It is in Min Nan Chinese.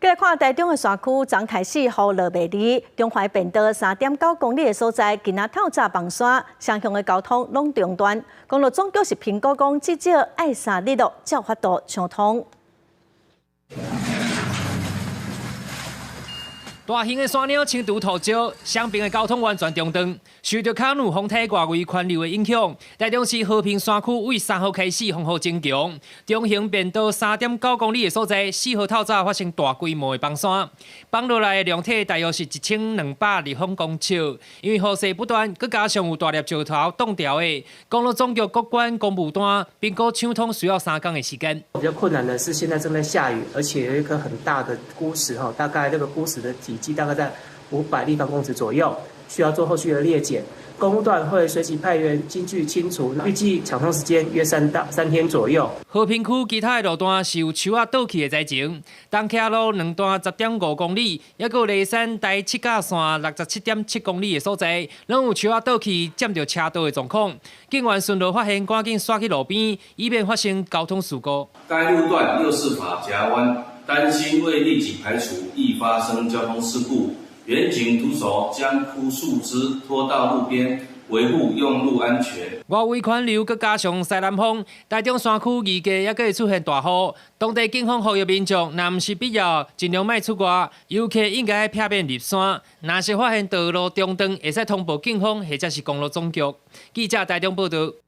來看台中的山區，昨開始雨落袂離，中橫便道3.9公里的所在，今仔透早崩山，雙向的交通攏中斷。公路總局是評估講，至少愛3日囉，才有法度暢通。大型的山鳥清除土石，雙邊的交通完全中斷。受著卡努風颱外圍環流的影響，台中市和平山區為3號開始風雨增強，中橫便道3.9公里的所在，4號透早發生大規模的崩山，崩落來的量體大約是1200立方公尺。因為雨勢不斷，閣加上有大粒石頭擋掉的，公路總局國管公務單評估搶通需要3工的時間。比較困難的是，現在正在下雨，而且有一顆很大的孤石哈，大概這個孤石的體積大概在500立方公尺左右，需要做後續的列檢。工務段會隨即派員進去清除，預計搶通時間約3到3天左右。和平區其他的路段是有樹仔倒去的災情，東徛路兩段10.5公里，抑閣梨山台七甲線67.7公里的所在，攏有樹仔倒去佔著車道的狀況。警員巡邏發現，趕緊煞去路邊，以免發生交通事故。該路段又是髮夾彎，擔心未立即排除，易發生交通事故。員警徒手將枯樹枝拖到路邊，維護用路安全。外圍環流閣加上西南風，台中山區預計猶閣會出現大雨。當地警方呼籲民眾，若毋是必要，盡量莫出外。遊客應該避免入山。若是發現道路中斷，會使通報警方或者是公路總局。記者台中報導。